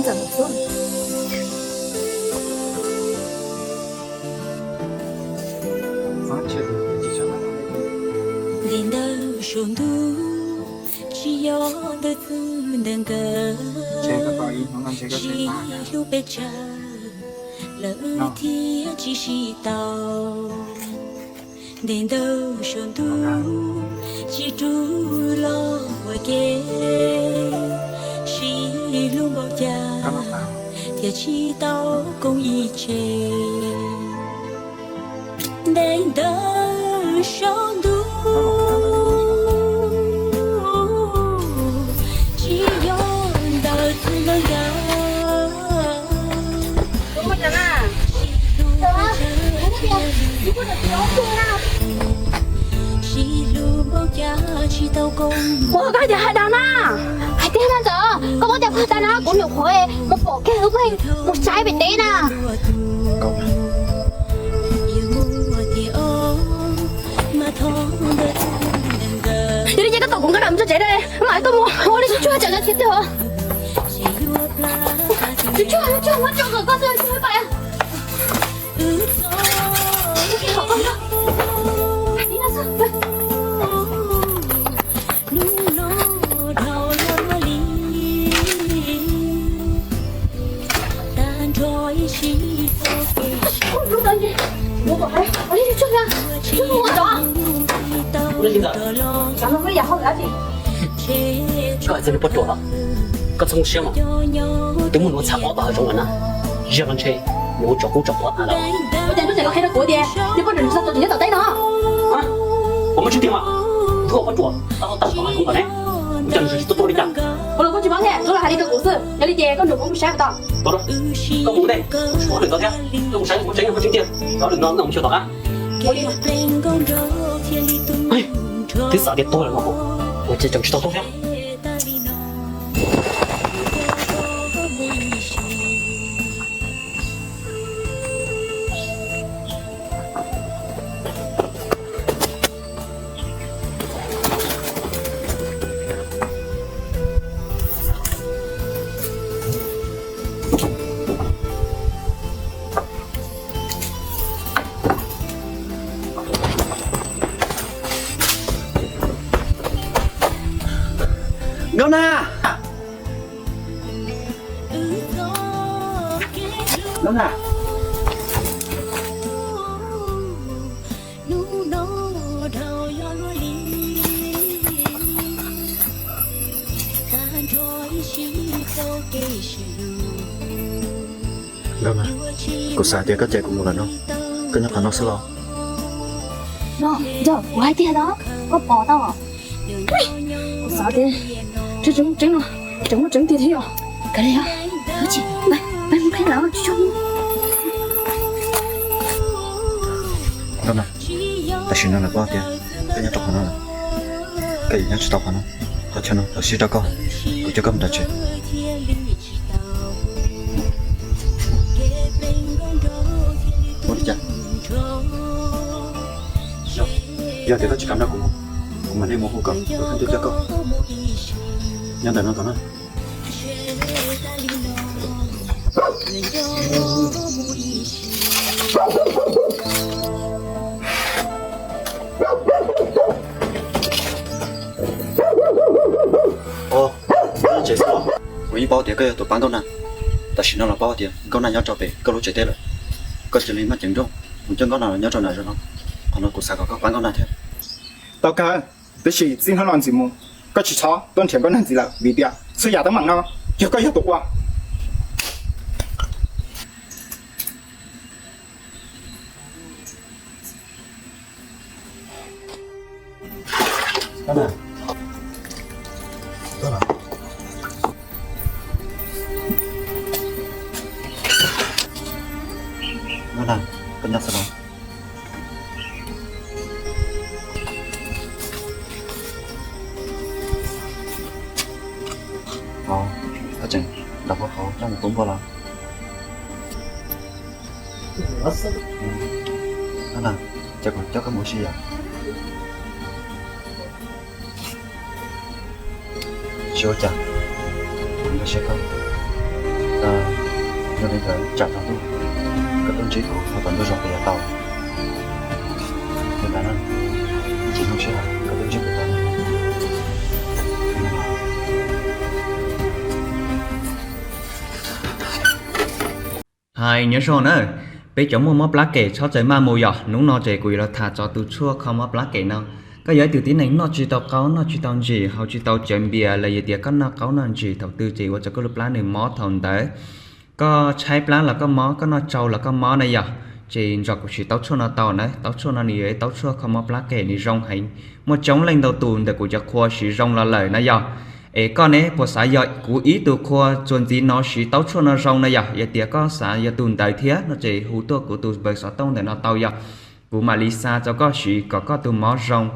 Nti ntawd saum ntuj, tsis yog ntawd txwj ntawd nkawd, tsis hlub pes tsawg, lawv wb thiaj tsis sib tau. Nti ntawd saum ntuj, tsis rub los ua ke, sib hlub npaum cas thiaj tsis tau koom ib tse. Nti ntawd saum ntuj, tsis yog ntawd txwj ntawd nkawd. Ua koj hais tias hais dag na, hais tiag na ntxawm, koj muab cov pag tas na, kuv nyuam qhuav mus pom kiag wb pheej mus saib pem teb na. Yog li ces koj tos kuv nkag los mus tsev, mam li tuaj mus ua li tsuag tsuag tsam no thiab tiag. Tsuag tsuag muab tso kom koj txog tsuag pais. Koj hais txog niag poj ruam los, koj txhob muaj siab mas, twb muaj nuv txhav pob tau hav zoov lawm na, ziag no ntshe nws ua tsaug kub tsaug quav tas lawm. Ua cas koj tseem los qhia rau kuv tias niag poj ruam tsis tau tuaj tim neb tom teb no? Kuv muaj tsis tiag mas, tus poj ruam tau tawm tom hav zoov tom ne, ua cas nws tsis tuaj tuaj li cas? Kuv los kuj tsis paub thiab, Ntsuab los hais li rau kuv xwb. Yog li ces koj nrog kuv mus saib puas tau? Tau, koj mus ntej, kuv tsis paub lwm ntawd thiab, koj mus saib kuv tseeb koj tseeb tiag, cov lwm no ntawm mus xyuas tom qab. Twb xav tias tuag lawm no, ua cas tseem tsis tau tuag thiab. Nkauj Nag! Nkauj Nag! Nkauj Nag, kuv xav tias koj cem kuv mus lawm no, koj nyob qhov no xwb los? No, yog kuv hais tiag no, koj pom tau. Kuv xav tias tseem muaj tseeb no, tseem muaj tseeb tiag thiab yom. Kav liam, peb mus qhia lawv tsis tshua. Nkauj Nag, tam sim no lawv paub tias koj nyob rau qhov no lawm, koj yuav nyob tsis tau qhov no. Qhov chaw no los sib rau koj, kuv coj koj mus nram tsev. Ua li cas? Yog tias koj tsis kam nrog kuv mus, kuv mam li mus hu kom lawv tuaj coj koj. Nyob ntawm no tos na. Kuv yeej paub tias koj yog tus pab Nkauj Nag. Tam sim no los paub tias Nkauj Nag nyob rau pem koj lub tsev teb lawm. Koj cia li maj ceev nrooj mus coj Nkauj Nag los nyob rau nram zoov no. Qhov no kuv xav kom koj pab Nkauj Nag thiab. Tau kawg, tab sis txij hnub no ntxiv mus, koj tsis txhob tuaj nrhiav Nkauj Nag ntxiv lawm vim tias txhua yam teeb meem no yog koj yog tus ua. Nkauj Nag, koj nyob xwb los? Ov, koj tseem nrog pab qhauv coj mus pub npua los? Nkauj Nag, ces kuv coj koj mus ua si yom. Tsis ua cas, kuv nkag siab koj. Yog li ntawd tsam tsaus ntuj koj tuaj ntsib kuv hauv tom ntug zos puas yuav tau? Li ntawd na, tsis zoo siab, koj tuaj ntsib kuv tau. Hais nyob zoo na, peb cov muaj mob plab kem txhob txawm maj mus yog. Hnub no ces kuv yuav los tham txog tus tshuaj kho mob plab kem no. Koj yog ib tug tib neeg noj tsis tau qaub, noj tsis tau ntsim, haus tsis tau cawv npias, los yog tias koj noj qaub noj ntsim thaum twg ces ua rau koj lub plab nws mob thaum ntawd. Koj tshaib plab los koj mob, koj noj tsau los koj mob na yog, ces nrog kuv siv taub tshuaj no tau na. Taub tshuaj no nws yog ib taub tshuaj kho mob plab kem, nws zoo heev. Muaj coob leej ntau tus ntawm kuv cov qhua siv zoo los lawm na yog. Es koj ne, puas xav yog kuv ib tug qhua txuas ntxiv no siv taub tshuaj no zoo na yog? Yog tias koj xav yog tus ntawd thiab no ces hu tuaj kuv tus npawb xov tooj ntawm no tau yog. Kuv mam li xa rau koj siv kom koj tus mob zoo.